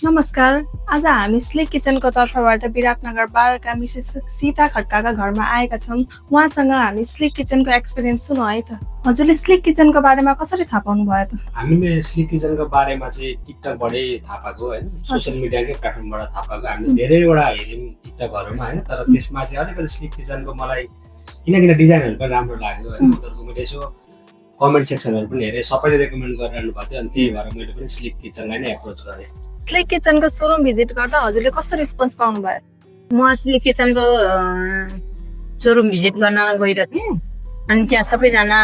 नमस्कार। आज हामी स्लिक किचनको तर्फबाट विराटनगर 12 का मिसेस सीता खड्काका घरमा आएका छौँ। उहाँसँग हामी स्लिक किचनको एक्सपिरियन्स सुनौँ है त। हजुरले स्लिक किचनको बारेमा कसरी थाहा पाउनु भयो त? हामीले स्लिक किचनको बारेमा चाहिँ टिकटकबाटै थाहा पाएको होइन, सोसियल मिडियाकै प्लेटफर्मबाट थाहा पाएको। हामीले धेरैवटा हेऱ्यौँ टिकटकहरूमा होइन, तर त्यसमा चाहिँ अलिकति स्लिक किचनको मलाई किन डिजाइनहरू पनि राम्रो लाग्यो होइन। उनीहरूको मैले यसो कमेन्ट सेक्सनहरू पनि हेरेँ, सबैले रेकमेन्ड गरिरहनु भएको थियो, अनि त्यही भएर मैले पनि स्लिक किचनलाई नै एप्रोच गरेँ। स्लिक किचनको सोरुम भिजिट गर्दा हजुरले कस्तो रेस्पोन्स पाउनु भयो? म स्लिक किचनको सोरुम भिजिट गर्न गइरहेको थिएँ, अनि त्यहाँ सबैजना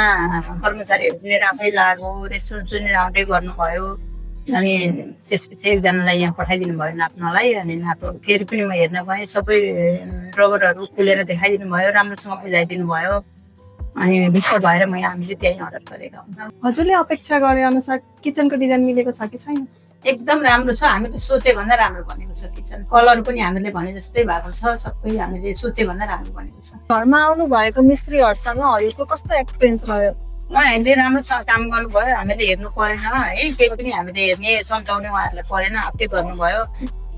कर्मचारीहरू पनि राम्रै लाग्यो, रेस्टुरेन्ट पनि राम्रै गर्नुभयो। अनि त्यसपछि एकजनालाई यहाँ पठाइदिनु भयो नाप्नलाई, अनि फेरि पनि म हेर्न गएँ, सबै ड्रवरहरू खुलेर देखाइदिनु भयो, राम्रोसँग बुझाइदिनु भयो। अनि विश्व भएर हामीले त्यहीँ अर्डर गरेका हुन्छौँ। हजुरले अपेक्षा गरे अनुसार किचनको डिजाइन मिलेको छ कि छैन? एकदम राम्रो छ, हामीले सोचे भन्दा राम्रो बनेको छ किचन। कलर पनि हामीले भने जस्तै भएको छ, सबै हामीले सोचे भन्दा राम्रो बनेको छ। घरमा आउनु भएको मिस्त्रीहरूसँग हजुरको कस्तो एक्सपिरियन्स रह्यो? उहाँहरूले राम्रोसँग काम गर्नुभयो, हामीले हेर्नु परेन है, केही पनि हामीले हेर्ने सम्झाउने उहाँहरूलाई परेन, आफै गर्नुभयो।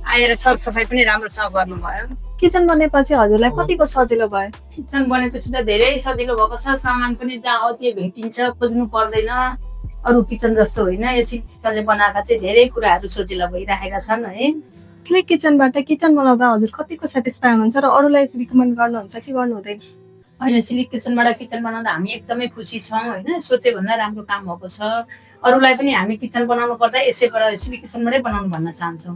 आएर सरसफाइ पनि राम्रोसँग गर्नुभयो। किचन बनेपछि हजुरलाई कतिको सजिलो भयो? किचन बनेपछि त धेरै सजिलो भएको छ, सामान पनि जहाँ अति भेटिन्छ, खोज्नु पर्दैन। अरू किचन जस्तो होइन, यो किचनले बनाएका चाहिँ धेरै कुराहरू सजिलो भइरहेका छन् है। स्लिक किचनबाट किचन बनाउँदा हजुर कतिको सेटिस्फाई हुनुहुन्छ र अरूलाई रिकमेन्ड गर्नुहुन्छ कि गर्नु हुँदैन? अहिले स्लिक किचनबाट किचन बनाउँदा हामी एकदमै खुसी छौँ होइन, सोचे भन्दा राम्रो काम भएको छ। अरूलाई पनि हामी किचन बनाउनु पर्दा यसैबाट स्लिक किचनबाटै बनाउनु भन्न चाहन्छौँ।